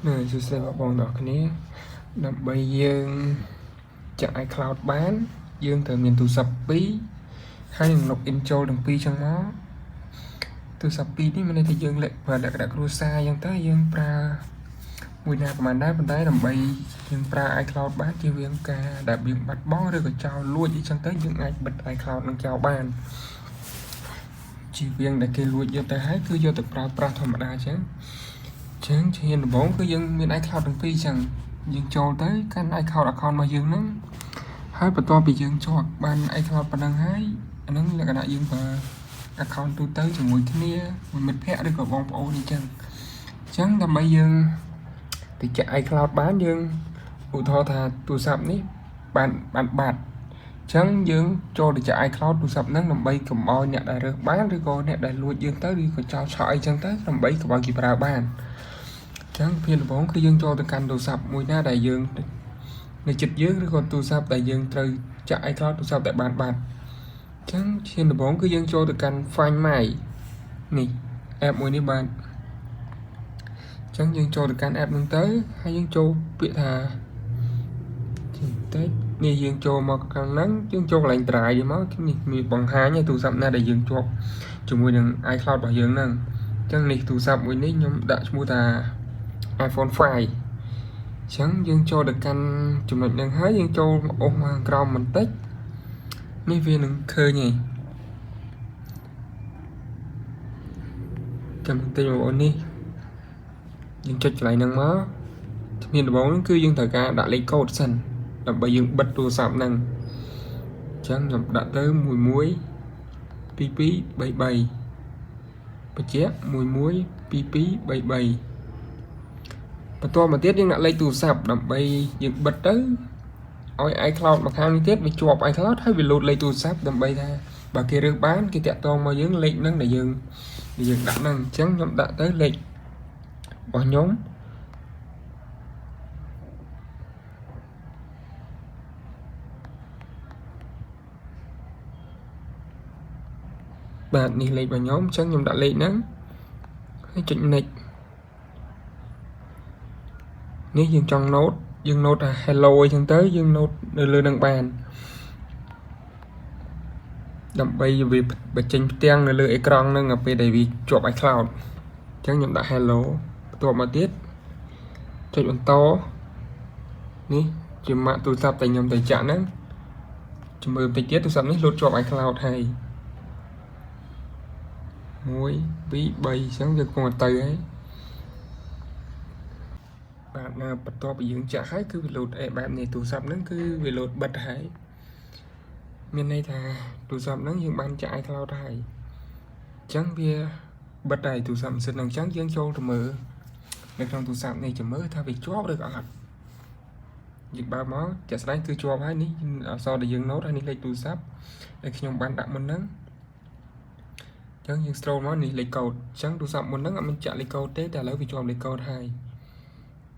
នៅសួស្តីបងប្អូនទាំងអស់គ្នាដើម្បីយើងចាក់ iCloud បានយើងត្រូវមានទូរស័ព្ទ2ហើយនឹង login ចូលទាំងពីរចឹងមកទូរស័ព្ទពីរនេះមានន័យថាយើងលាក់ប្រើលក្ខណៈគ្រួសារអញ្ចឹងទៅយើងប្រើមួយណាប្រហែលដែរប៉ុន្តែដើម្បីយើងប្រើ iCloud បានជៀសវាងការដែលយើងបាត់បង់ឬក៏ចោលលួចអីចឹងទៅយើងអាចបិទ iCloud នឹងចោលបានជៀសវាងដែលគេលួចយកទៅហើយគឺយកទៅប្រើប្រាស់ធម្មតាចឹង ចឹងជាដំបូងគឺយើងមាន iCloud ទាំងពីរចឹងយើងចូលទៅកាន់ iCloud account របស់យើងហ្នឹងហើយបន្ទាប់ពីយើងជាប់បាន iCloud ប៉ុណ្ណឹងហើយអាហ្នឹងលក្ខណៈយើងប្រើ account ទូទៅជាមួយគ្នាមួយមិត្តភ័ក្តិឬក៏បងប្អូនអញ្ចឹងអញ្ចឹងដើម្បីយើងទៅចាក់ iCloud បានយើងឧទាហរណ៍ថាទូរស័ព្ទនេះបានបានបាត់អញ្ចឹងយើងចូលទៅចាក់ iCloud ទូរស័ព្ទហ្នឹងដើម្បីកុំឲ្យអ្នកដែលរើសបានឬក៏អ្នកដែលលួចយើងទៅឬក៏ចោលឆក់អីចឹងទៅដើម្បីកុំឲ្យគេប្រើបាន ចឹងភានដំបូងគឺយើងចូលទៅកាន់ទូរស័ព្ទមួយណាដែលយើងនៅចិត្តយើងឬក៏ទូរស័ព្ទដែលយើងត្រូវចាក់ iCloud ទូរស័ព្ទដែលបានបាត់ចឹងជាដំបូងគឺយើងចូលទៅកាន់ Find My នេះ app មួយនេះបាទចឹងយើងចូលទៅកាន់ app ហ្នឹងទៅហើយយើងចូលពាក្យថាបន្តិចនេះយើងចូលមកខាងហ្នឹងយើងចូលកន្លែង drive នេះមកនេះមានបង្ហាញឲ្យទូរស័ព្ទណាដែលយើងជាប់ជាមួយនឹង iCloud របស់យើងហ្នឹងចឹងនេះទូរស័ព្ទមួយនេះខ្ញុំដាក់ឈ្មោះថា iPhone 5អញ្ចឹងយើងចូលទៅកាន់ចំណុចហ្នឹងហើយយើងចូលមកអូសមកក្រោមបន្តិចនេះវានឹងឃើញហើយចាំបន្តិចបងប្អូននេះយើងចុចកន្លែងហ្នឹងមកជំហានដំបូងហ្នឹងគឺយើងត្រូវការដាក់លេខកូដសិនដើម្បីយើងបិទទូរស័ព្ទហ្នឹងអញ្ចឹងខ្ញុំដាក់ទៅ11 22 33បញ្ជាក់11 22 33បន្ទាប់មកទៀតយើងដាក់លេខទូរស័ព្ទដើម្បីយើងបិទទៅឲ្យ iCloud មកខាងនេះទៀតវាជាប់ iCloud ហើយវាលោតលេខទូរស័ព្ទដើម្បីថាបើគេរើសបានគេតាក់ទងមកយើងលេខហ្នឹងដែលយើងដាក់ហ្នឹងអញ្ចឹងខ្ញុំដាក់ទៅលេខរបស់ខ្ញុំបាទនេះលេខរបស់ខ្ញុំអញ្ចឹងខ្ញុំដាក់លេខហ្នឹងហើយចុច next នេះយើងចង់ note យើង note ថា hello អីចឹងទៅយើង note នៅលើនឹងបានដើម្បីវាបញ្ចេញផ្ទាំងនៅលើអេក្រង់ហ្នឹងពេលដែលវាជាប់ iCloud អញ្ចឹងខ្ញុំដាក់ hello បន្ទាប់មកទៀតចុចបន្តនេះជាម៉ាកទូរស័ព្ទតែខ្ញុំទៅចាក់ហ្នឹងជំរឿបន្តិចទៀតទូរស័ព្ទនេះលោតជាប់ iCloud ហើយ1 2 3អញ្ចឹងវាកំពុងតែទៅហើយបាទនៅបន្ទាប់ពីយើងចាក់ហើយគឺវាលោតអេបែបនេះទូរស័ព្ទហ្នឹងគឺវាលោតបិទហើយមានន័យថាទូរស័ព្ទហ្នឹងយើងបានចាក់ iCloud ហើយអញ្ចឹងវាបិទហើយទូរស័ព្ទម៉ាស៊ីនហ្នឹងអញ្ចឹងយើងចូលទៅមើលនៅក្នុងទូរស័ព្ទនេះចាំមើលថាវាជាប់ឬក៏អត់យើងបើកមកជាក់ស្ដែងគឺជាប់ហើយនេះអក្សរដែលយើង note ហើយនេះលេខទូរស័ព្ទដែលខ្ញុំបានដាក់មុនហ្នឹងអញ្ចឹងយើង scroll មកនេះលេខកូដអញ្ចឹងទូរស័ព្ទមុនហ្នឹងអត់មានចាក់លេខកូដទេតែឥឡូវវាជាប់លេខកូដហើយ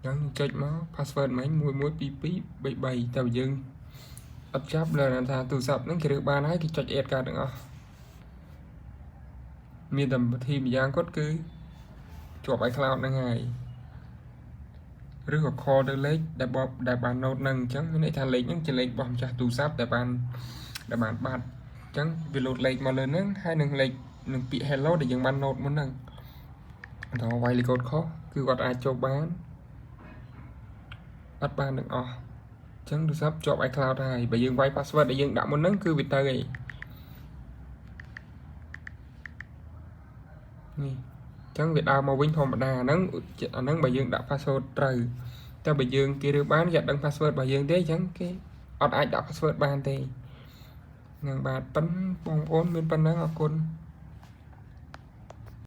អញ្ចឹងចុចមក password មិញ112233តែបើយើងអត់ចាប់លើថាទូរស័ព្ទហ្នឹងគេរើសបានហើយគេចុច add កាតទាំងអស់មានតែវិធីម្យ៉ាងគាត់គឺជាប់ iCloud ហ្នឹងហើយឬក៏ call ទៅលេខដែលបបដែលបាន note ហ្នឹងអញ្ចឹងមានន័យថាលេខហ្នឹងជាលេខរបស់ម្ចាស់ទូរស័ព្ទដែលបានបាត់អញ្ចឹងវាលោតលេខមកលើហ្នឹងហើយនឹងលេខនឹងពាក្យ hello ដែលយើងបាន note មុនហ្នឹងដល់វាយលេខកូដខុសគឺគាត់អាចចូលបានអត់បានទាំងអស់អញ្ចឹងទូរស័ព្ទជាប់ iCloud ហើយបើយើងវាយ password ដែលយើងដាក់មុនហ្នឹងគឺវាទៅឯងនេះអញ្ចឹងវាដើរមកវិញធម្មតាហ្នឹងអាហ្នឹងបើយើងដាក់ password ត្រូវតែបើយើងគេរើបានគេអត់ដឹង password របស់យើងទេអញ្ចឹងគេអត់អាចដាក់ password បានទេនឹងបាទប៉ិនបងប្អូនមានប៉ុណ្ណឹងអរគុណ។